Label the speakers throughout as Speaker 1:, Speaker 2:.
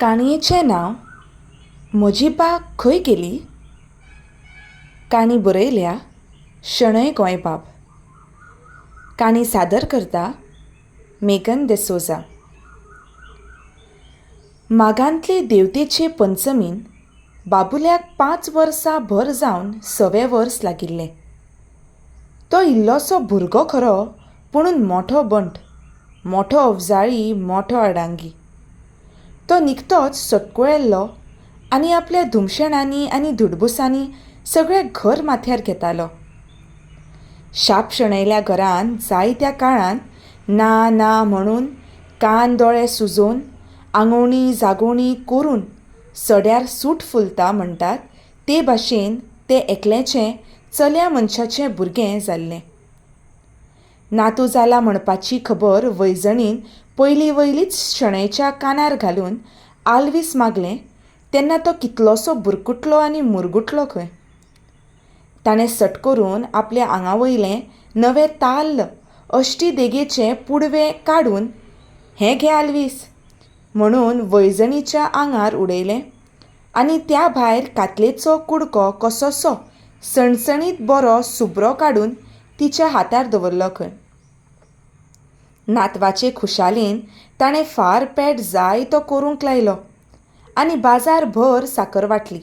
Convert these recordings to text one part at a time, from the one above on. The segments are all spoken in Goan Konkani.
Speaker 1: काणयेचें नांव म्हजी बा खंय गेली? काणी बरयल्या शणै गोंयबाब. काणी सादर करता मेगन देसोजा. मागांतले देवतेचे पंचमीन बाबुल्याक 5 वर्सां भर जावन 6वें वर्स लागिल्लें. तो इल्लोसो भुरगो खरो, पुणून मोठो बंट, मोठो अवजाळी, मोठो आडांगी. तो निकतोच सटकुळेल्लो आनी आपल्या धुमशेणांनी आनी धुडबुसांनी सगळें घर माथ्यार घेतालो. शाप शणैल्या घरांत जायत्या काळान ना ना म्हणून कान दोळे सुजोवन आंगोवणी जागोवणी करून सड्यार सूट फुलता म्हणटात ते भाशेन तें एकलेचें चल्या मनशाचें भुरगें जाल्लें. नातू जाला म्हणपाची खबर वैजणीन पयली वयलीच शणैच्या कानार घालून आलवीस मागलें तेन्ना तो कितलोसो बुरकुटलो आनी मुरगुटलो खंय. ताणें सट करून आपल्या आंगा वयलें नवें ताल्ल अश्टी देगेचें पुडवें काडून हें घे आलवीस म्हणून वैजणीच्या आंगार उडयलें आनी त्या भायर कातलेचो कुडको कसोसो सणसणीत बरो सुब्रो काडून तिच्या हातार दवरलो खंय. नातवाचे खुशालेन ताणें फार पेट जाय तो करूंक लायलो आनी बाजार भर साकर वांटली.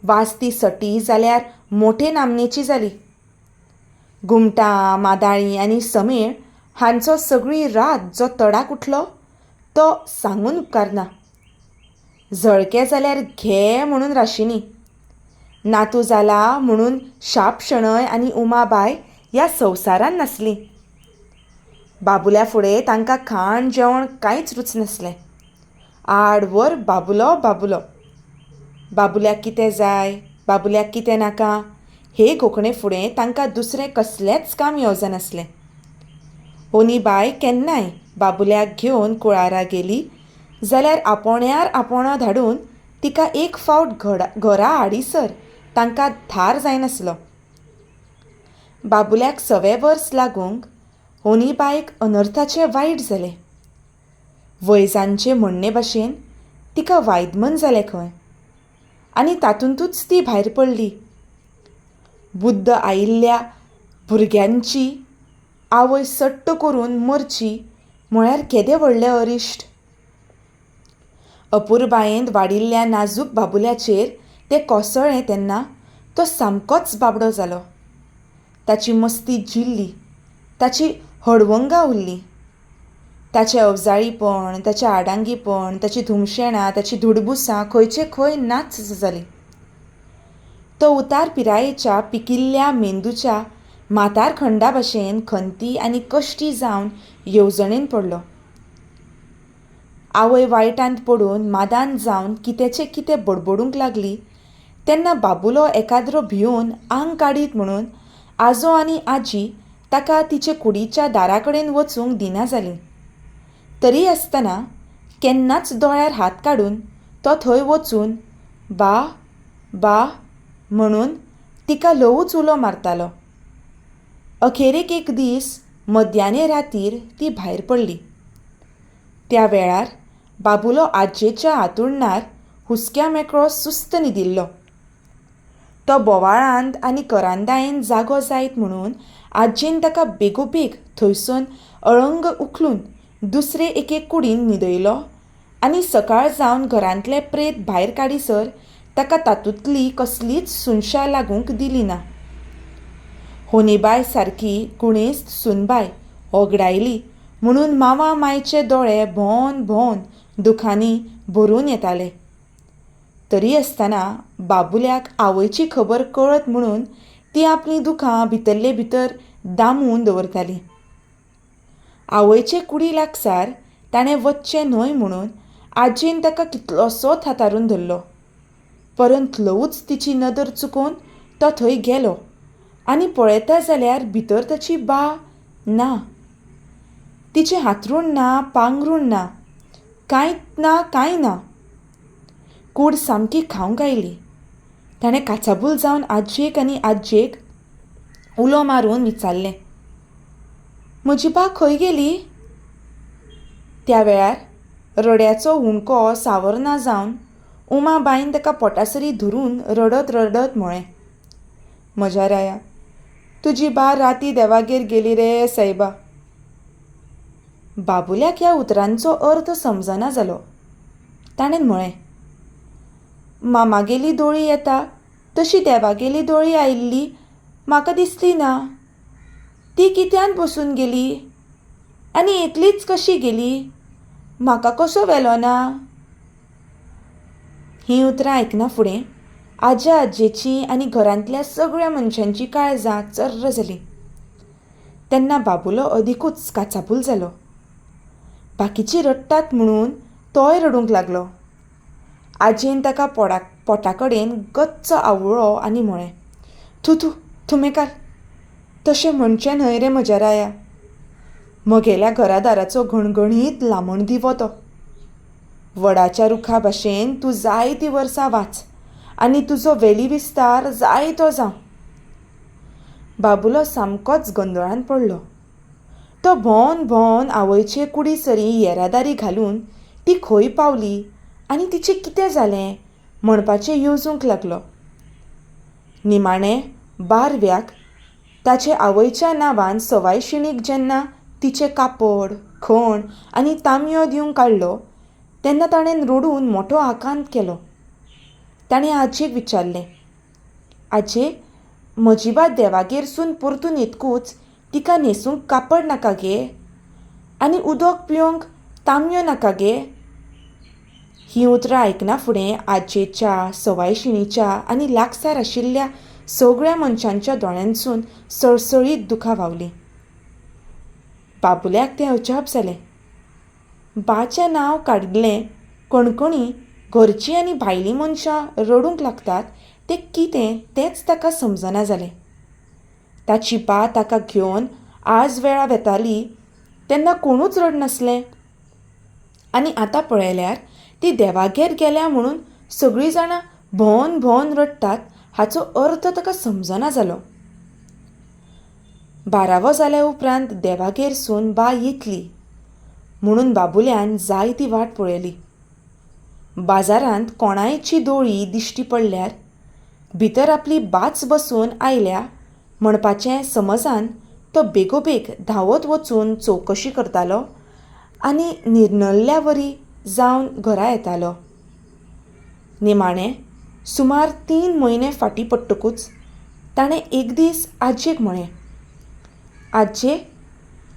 Speaker 1: वाजती सटी जाल्यार मोठे नामनेची जाली. घुमटां, मादाळीं आनी समेळ हांचो सगळी रात जो तडाक उठलो तो सांगून उपकारना. झळके जाल्यार घे म्हणून राशिनी. नातू जाला म्हणून शाप शणै आनी उमाबाय ह्या संवसारान नासली. बाबुल्या फुडें तांकां खाण जेवण कांयच रुचनासलें. आडवर बाबुलो बाबुलो. बाबुल्याक कितें जाय, बाबुल्याक कितें नाका हे कोंकणे फुडें तांकां दुसरें कसलेंच काम येवजनासलें. होनीबाय केन्नाय बाबुल्याक घेवन कुळारा गेली जाल्यार आपोण्यार आपोणो धाडून तिका एक फावट घरा हाडीसर तांकां थार जायनासलो. बाबुल्याक 6वें वर्स लागूंक होनीबायक अनर्थाचें वायट जालें. वैजांचे म्हणणे भाशेन तिका वायदमन जालें खंय आनी तातुंतूच ती भायर पडली. बुद्द आयिल्ल्या भुरग्यांची आवय सट्ट करून मरची म्हळ्यार केदें व्हडलें अरिश्ट. अपुरबायेंत वाडिल्ल्या नाजूक बाबुल्याचेर तें कोसळ्ळें तेन्ना तो सामकोच बाबडो जालो. ताची मस्ती जिरली, ताची हडवंगां उरलीं. ताचें अवजाळीपण, ताचें आडांगीपण, ताची धुमशेणां, ताची धुडबुसां खंयचे खंय नाच जालीं. तो उतार पिरायेच्या पिकिल्ल्या मेंदूच्या म्हातारखंडा भाशेन खंती आनी कश्टी जावन येवजणेन पडलो. आवय वायटांत पडून मादान जावन कित्याचें कितें बडबडूंक लागली तेन्ना बाबुलो एकाद्रो भियोवन आंग काडीत म्हणून आजो आनी आजी ताका तिचे कुडीच्या दारा कडेन वचूंक दिना जालीं. तरी आसतना केन्नाच दोळ्यार हात काडून तो थंय वचून बा बा म्हणून तिका ल्हवूच उलो मारतालो. अखेरेक एक दीस मध्याने रातीर ती भायर पडली. त्या वेळार बाबुलो आज्जेच्या हातुळणार हुसक्या मेकळो सुस्त न्हिदिल्लो. तो बोवाळांत आनी करांदायेन जागो जायत म्हणून आज्जेन ताका बेगोबेग थंयसून अळंग उखलून दुसरे एके कुडीन न्हिदयलो आनी सकाळ जावन घरांतलें प्रेत भायर काडीसर ताका तातूंतली कसलीच सुनशा लागूंक दिली ना. होनीबाय सारकी गुणेस्त सुनबाय होगडायली म्हणून मावा मायचे दोळे भोंवन भोंवन दुखांनी भरून येताले. तरी आसतना बाबुल्याक आवयची खबर कळत म्हणून ती आपलीं दुखां भितरले भितर दामून दवरताली. आवयचे कुडी लागसार ताणें वचचें न्हय म्हणून आजयेन ताका कितलोसो थातारून धरलो. परंत ल्हवूच तिची नदर चुकोवन तो थंय गेलो आनी पळयता जाल्यार भितर ताची बा ना. तिचें हातरूण ना, पांगरूण ना, कांयच ना, कांय ना. कूड सामकी खावंक आयली. ताणें काचाबूल जावन आजयेक आनी आजयेक उलो मारून विचारलें, म्हजी बा खंय गेली? त्या वेळार रड्याचो हुंडको सावरना जावन उमाबायन ताका पोटासरीं धरून रडत रडत म्हळें, म्हज्या राया, तुजी बा राती देवागेर गेली रे सायबा. बाबुल्याक ह्या उतरांचो अर्थ समजना जालो. ताणें म्हळें, मामागेली दोळी येता तशी देवागेली दोळी आयिल्ली म्हाका दिसली ना. ती कित्यान बसून गेली आनी एकलीच कशी गेली? म्हाका कसो व्हेलो ना? हीं उतरां आयकना फुडें आज्या आजयेचीं आनी घरांतल्या सगळ्या मनशांचीं काळजां चर्र जालीं. तेन्ना बाबुलो अदिकूच काचाबूल जालो. बाकीचीं रडटात म्हणून तोय रडूंक लागलो. आजयेन ताका पोटा कडेन गच्च आंवुळ्ळो आनी म्हळें, थू थू थुमेकाल, तशें म्हणचें न्हय रे म्हज्या राया. म्हगेल्या घरादाराचो घणघणीत लामणदिवो तो. वडाच्या रुखा भाशेन तूं जायतीं वर्सां वाच आनी तुजो वेली विस्तार जायतो जावं. बाबुलो सामकोच गोंदळांत पडलो. तो भोंवन भोंवन आवयचे कुडी सरीं येरादारी घालून ती खंय पावली आनी तिचें कितें जालें म्हणपाचें येवजूंक लागलो. निमाणें बारव्याक ताचे आवयच्या नांवान सवायशिणीक जेन्ना तिचें कापड, खण आनी तांबयो दिवंक काडलो तेन्ना ताणें रडून मोठो आकांत केलो. ताणें आजयेक विचारलें, आजये, म्हजी बा देवागेरसून परतून येतकूच तिका न्हेसूंक कापड नाका गे? आनी उदक पिवंक तांबयो नाका गे? हीं उतरां आयकना फुडें आजयेच्या, सवायशिणीच्या आनी लागसार आशिल्ल्या सगळ्या मनशांच्या दोळ्यांसून सळसळीत दुकां व्हांवलीं. बाबुल्याक तें अजाप जालें. बाचें नांव काडिल्लें कणकणी घरचीं आनी भायलीं मनशां रडूंक लागतात तें कितें तेंच ताका समजना जालें. ताची बा ताका घेवन आज वेळा वेताली तेन्ना कोणूच रडनासले आनी आतां पळयल्यार ती देवागेर गेल्या म्हणून सगळीं जाणां भोंवन भोंवन रडटात हाचो अर्थ ताका समजना जालो. बारावो जाल्या उपरांत देवागेरसून बा येतली म्हणून बाबुल्यान जायती वाट पळयली. बाजारांत कोणायची दोळी दिश्टी पडल्यार भितर आपली बाच बसून आयल्या म्हणपाचें समजान तो बेगोबेग धांवत वचून चवकशी करतालो आनी निर्णल्ल्या वरी जावन घरा येतालो. निमाणें सुमार 3 म्हयने फाटीं पडटकूच ताणें एक दीस आजयेक म्हळें, आजये,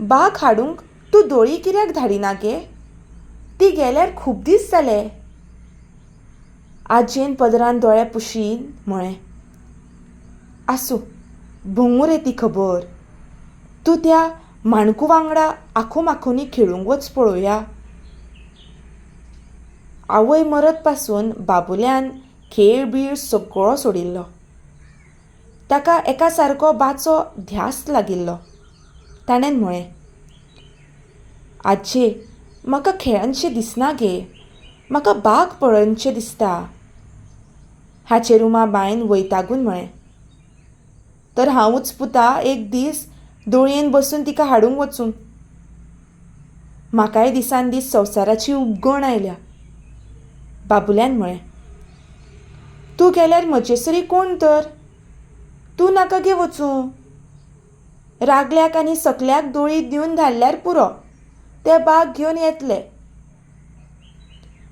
Speaker 1: बाक हाडूंक तूं दोळी कित्याक धाडिना गे? ती गेल्यार खूब दीस जाले. आजयेन पदरान दोळे पुशीन म्हळें, आसूं, भोंगूं रे ती खबर. तूं त्या माणकू वांगडा आखोमाखोनी खेळूंक वच पळोवया. आवय मरत पासून बाबुल्यान खेळ बीळ सगळो सोडिल्लो. ताका एका सारको बाचो ध्यास लागिल्लो. ताणें म्हळें, आजये, म्हाका खेळनशें दिसना गे, म्हाका बाग पळोवनशें दिसता. हाचेर उमाबायन वैतागून म्हळें, तर हांवूच पुता एक दीस दोळयेन बसून तिका हाडूंक वचूं. म्हाकाय दिसान दीस संवसाराची उबगण आयल्या. बाबुल्यान म्हळें, तूं गेल्यार म्हजेसरीं कोण तर? तूं नाका गे वचूं. रागल्याक आनी सकल्याक दोळी दिवन धाडल्यार पुरो, ते बाग घेवन येतले.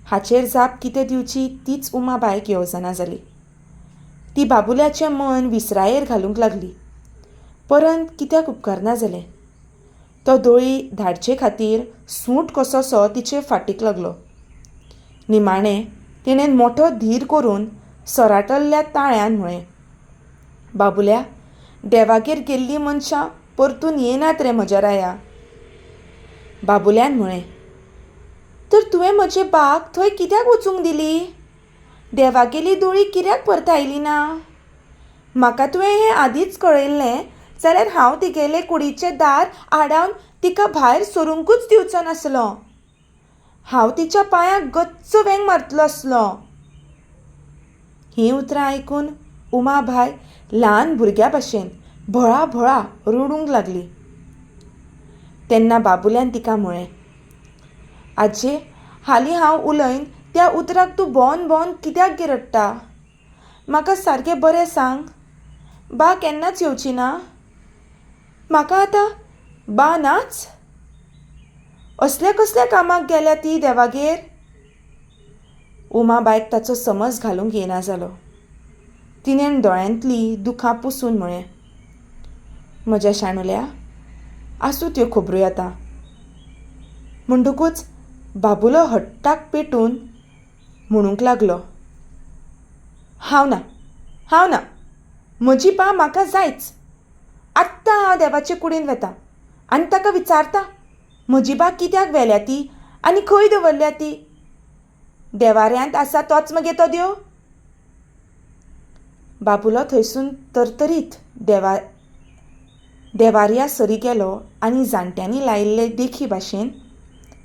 Speaker 1: हाचेर जाप कितें दिवची तीच उमाबायक येवजना जाली. ती बाबुल्याचें मन विसरायेर घालूंक लागली, परंत कित्याक उपकारना जालें. तो दोळी धाडचे खातीर सूट कसोसो तिचे फाटीक लागलो. निमाणें तिणें मोठो धीर करून सराटल्ल्या ताळ्यान म्हळें, बाबुल्या, देवागेर गेल्लीं मनशां परतून येनात रे म्हज्या राया. बाबुल्यान म्हळें, तर तुवें म्हजे बाक थंय कित्याक वचूंक दिली? देवागेली दोळी कित्याक परत आयली ना? म्हाका तुवें हें आदींच कळयल्लें जाल्यार हांव तिगेले कुडीचें दार आडावन तिका भायर सरूंकूच दिवचो नासलो. हांव तिच्या पांयाक गच्च वेंग मारतलो आसलो. हीं उतरां आयकून उमाबाय ल्हान भुरग्या भाशेन भळा भळा रडूंक लागली. तेन्ना बाबुल्यान तिका म्हळें, आजये, हालीं हांव उलयन त्या उतराक तूं भोवन भोवन कित्याक गे रडटा? म्हाका सारकें बरें सांग, बा केन्नाच येवची ना? म्हाका आतां बा नाच? असल्या कसल्या कामाक गेल्या ती देवागेर? उमाबायक ताचो समज घालूंक येना जालो. तिणें दोळ्यांतलीं दुखां पुसून म्हळें, म्हज्या शाणुल्या, आसूं त्यो खबऱ्यो आतां. म्हणटकूच बाबुलो हट्टाक पेटून म्हणूंक लागलो, हांव ना, हांव ना, म्हजी बा म्हाका जायच. आत्तां हांव देवाचे कुडींत वता आनी ताका विचारता, म्हजी बा कित्याक व्हेल्या ती आनी खंय दवरल्या ती? देवाऱ्यांत आसा तोच मगे तो देव? बाबुलो थंयसून तरतरीत देवाऱ्या सरी गेलो आनी जाणट्यांनी लायिल्ले देखी भाशेन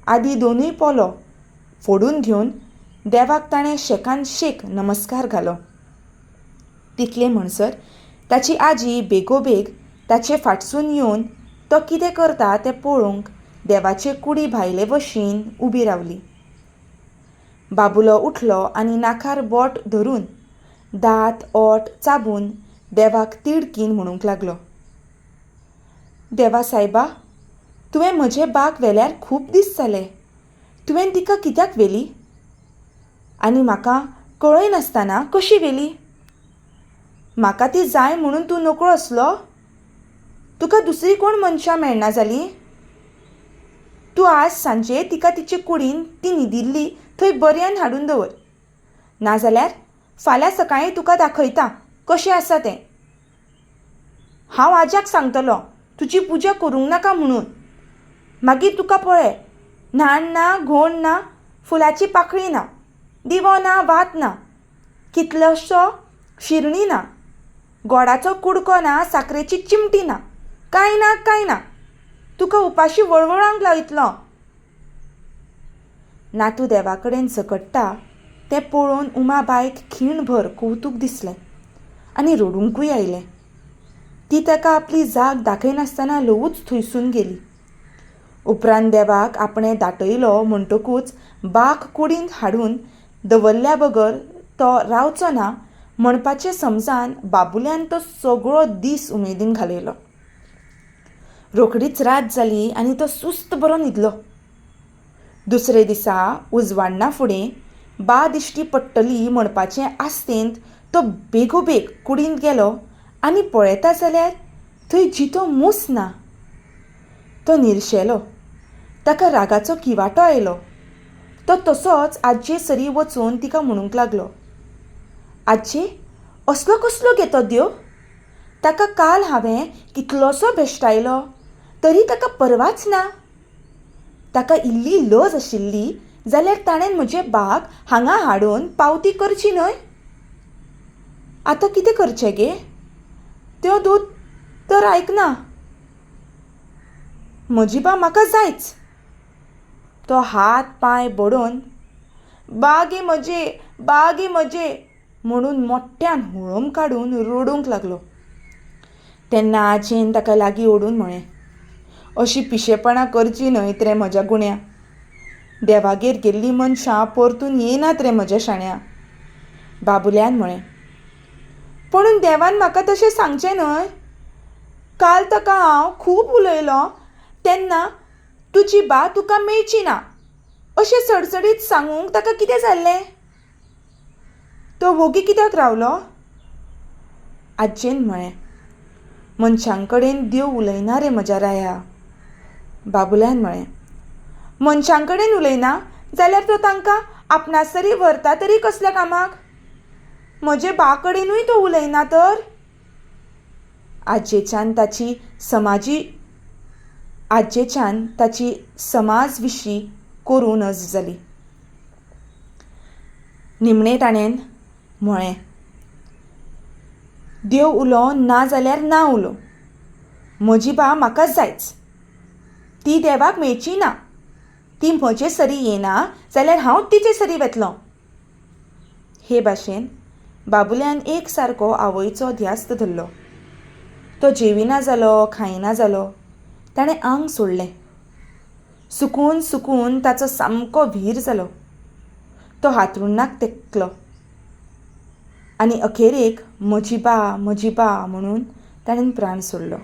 Speaker 1: आदीं दोनूय पोलो फोडून घेवन देवाक ताणें शेकान शेक नमस्कार घालो. तितले म्हणसर ताची आजी बेगोबेग ताचे फाटसून येवन तो कितें करता तें पळोवंक देवाचे कुडी भायले वशीन उबी रावली. बाबुलो उठलो आनी नाखार बोट धरून दांत ओंठ चाबून देवाक तिडकीन म्हणूंक लागलो, देवा सायबा, तुवें म्हजे बाक व्हेल्यार खूब दीस जाले. तुवें तिका कित्याक व्हेली आनी म्हाका कळयनासतना कशी व्हेली? म्हाका ती जाय म्हणून तूं नकळो आसलो? तुका दुसरी कोण मनशां मेळना जालीं? तूं आज सांजे तिका तिचे कुडीन ती न्हिदिल्ली थंय बऱ्यान हाडून दवर, नाजाल्यार फाल्यां सकाळीं तुका दाखयता कशें आसा तें. हांव आज्याक सांगतलो तुजी पुजा करूंक नाका म्हणून. मागीर तुका पळय, न्हाण ना, घोण ना, फुलाची पाकळी ना, दिवो ना, वात ना, कितलोसो शिरणी ना, गोडाचो कुडको ना, साकरेची चिमटी ना, कांय ना, कांय ना. तुका उपाशी वळवळांक लायतलो. नातू देवा कडेन झगडटा तें पळोवन उमाबायक खीणभर कवतूक दिसलें आनी रडुंकूय आयलें. ती ताका आपली जाग दाखयनासतना ल्हवूच थंयसून गेली. उपरांत देवाक आपणें दाटयलो म्हणटकूच बाक कुडींत हाडून दवरल्या बगर तो रावचो ना म्हणपाचें समजान बाबुल्यान तो सगळो दीस उमेदीन घालयलो. रोखडीच रात जाली आनी तो सुस्त बरो न्हिदलो. दुसरे दिसा उजवाडना फुडें बा दिश्टी पडटली म्हणपाचे आस्तेंत तो बेगोबेग कुडींत गेलो आनी पळयता जाल्यार थंय जितो मूस ना. तो निर्शेलो. ताका रागाचो किवाटो आयलो. तो तसोच आज्जे सरीं वचून तिका म्हणूंक लागलो, आज्जे, असलो कसलो गे तो देव? ताका काल हांवें कितलोसो भेश्टायलो तरी ताका पर्वाच ना. ताका इल्ली लज आशिल्ली जाल्यार ताणें म्हजे बाक हांगा हाडून पावती करची न्हय? आतां कितें करचें गे? त्यो दूत तर आयकना. म्हजी बा म्हाका जायच. तो हात पांय बडोवन बा गे म्हजे, बा गे म्हजे म्हणून मोट्यान होळम काडून रडूंक लागलो. तेन्ना आजयेन ताका लागीं ओडून म्हळें, अशी पिशेपणां करची न्हय रे म्हज्या गुण्या. देवागेर गेल्लीं मनशां परतून येनात रे म्हज्या शाण्या. बाबुल्यान म्हळें, पणून देवान म्हाका तशें सांगचें न्हय. काल ताका हांव खूब उलयलों तेन्ना तुजी बा तुका मेळची ना अशें सडसडीत सांगूंक ताका कितें जाल्लें? तो वोगी कित्याक रावलो? आज्जेन म्हळें, मनशांकडेन देव उलयना रे म्हज्या राया. बाबुल्यान म्हळें, मनशांकडेन उलयना जाल्यार तो तांकां आपणासरी व्हरता तरी कसल्या कामाक? म्हजे बा कडेनूय तो उलयना तर? आज्जेच्यान ताची समाज विशीं करूं नज जाली. निमणें ताणें म्हळें, देव उलोवं ना जाल्यार ना उलोवं, म्हजी बा म्हाका जायच. ती देवाक मेळची ना. ती म्हजे सरी येना जाल्यार हांव तिचे सरी वेतलों. हे भाशेन बाबुल्यान एक सारको आवयचो ध्यास्त धरलो. तो जेविना जालो, खायना जालो. ताणें आंग सोडलें. सुकून सुकून ताचो सामको व्हीर जालो. तो हांतरुणाक तेंकलो आनी अखेरेक म्हजी बा, म्हजी बा म्हणून ताणें प्राण सोडलो.